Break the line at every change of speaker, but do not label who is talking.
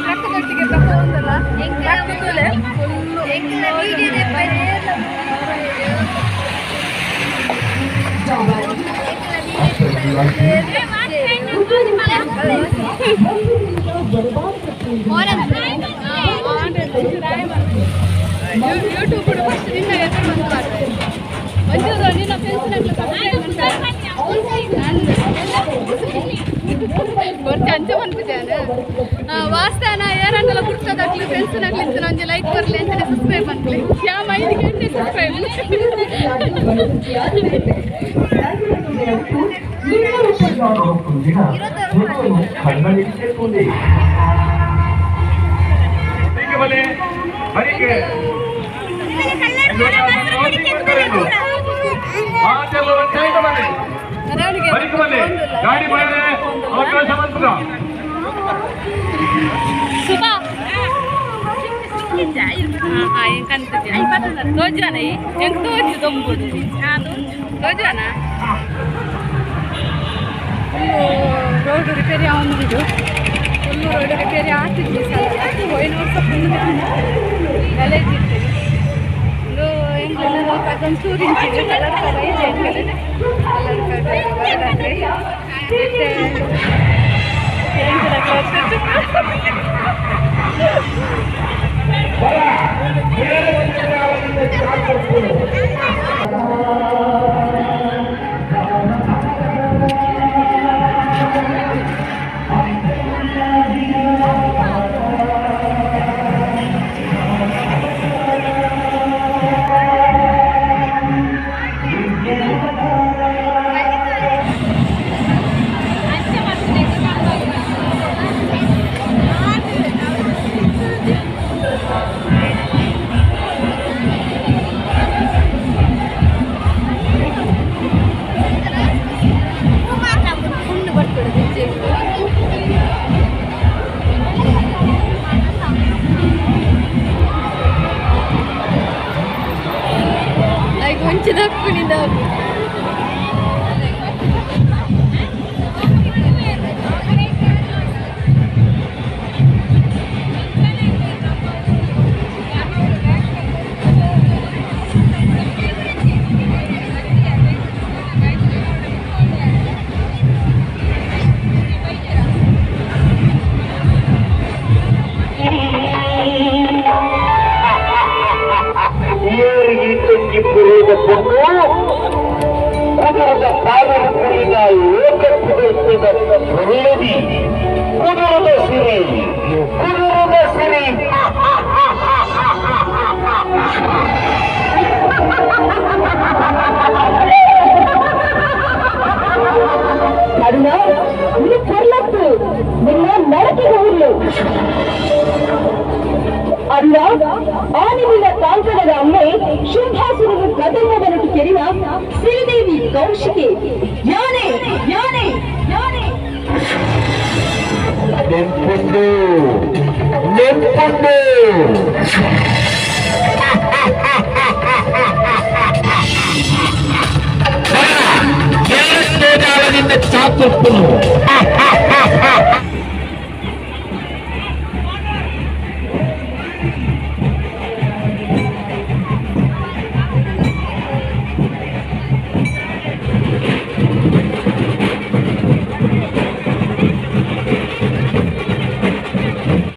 ಟ್ರಕ್ದೊಟ್ಟಿಗೆ ತಗೊಂಡಲ್ಲ truck ತೂಲೆ. YouTube first ನಿನ್ನ ಹೆಸರು ಬಂದು ಮಾಡ್ತೇನೆ. ಒಂಚೂರು ನಿನ್ನ ಫ್ರೆಂಡ್ಸ್ ಗೊರ್ಚ ಅಂಚ ಮನ್ಪುಜಾನ ವಾಸ್ತಾನ ಏರಂಡಲ ಗುರ್ತದಾಗ್ಲಿ ಫ್ರೆಂಡ್ಸ್ ನಾಗ್ಲಿ ಇತ್ತು. ಒಂಜಿ ಲೈಕ್ ಬರ್ಲಿ ಅಂಚನೆ ಸಬ್ಸ್ಕ್ರೈಬ್ ಮನ್ಪುಲೆ. ಯಾವ ಐದು ಗಂಟೆ ಸಬ್ಸ್ಕ್ರೈಬ್.
ಗಾಡಿ ಬಂದ್ರೆ ಅವಕಾಶ ಬಂತದ.
ಸುಧಾ ತೋಜಾನ ಹೆಂಗ್ ತೋಜು ದೊಂಬುಡು ತೋಜಾನ. ರೋಡ್ ರಿಪೇರಿ ಆವೊಂದುಂಡು. Full road repair ಆತಿಜ್ಜಿ ಸಲ ಪೋಯಿನ ವರ್ಷ ಫುಲ್ ಗಲೇಜ್ ಇತ್ತು. ಉಂದು ಎಂಕ್ಲೆನ ಒಂಚೂರು ಇಂಚಿನ ಕಲರ್ ಬೈಜೆ ಎಂಕಲೆ ಕಲರ್ ಬರದಾತ್ರಿ. ಲೈಕ್ ಒಂಚಿ ದಕ್ಕುನಿಂದ.
ಪೊಣ್ಣು ಕುದುರದ ಕಾಲಿನ ಲೋಕಪುಗೈಸಿದ ಒಳ್ಳೆದಿ ಕುದುರದ ಸಿರಿ, ಕುದುರದ ಸಿರಿ.
ಅರುಣ, ಇದು ಪೊರ್ಲತ್ತು ನಿನ್ನ ನರಕಿಗೆ ಊರ್ಲು. ಅರುಣ, ಆನಿಮಿನ ಕಾಂಕಣದ ಅಮ್ಮೆ ಶುಂಭಾಸುರನು ಕದಮ್ಮವನಟು ಕೆರಿನ ಶ್ರೀದೇವಿ ಕೌಶಿಕೆ ಯಾನೆ ಯಾನೆ ಯಾನೆ.
ನೆನ್ಪುಂಡು, ನೆನ್ಪುಂಡು. ಚಾತುರ್ಪುನು.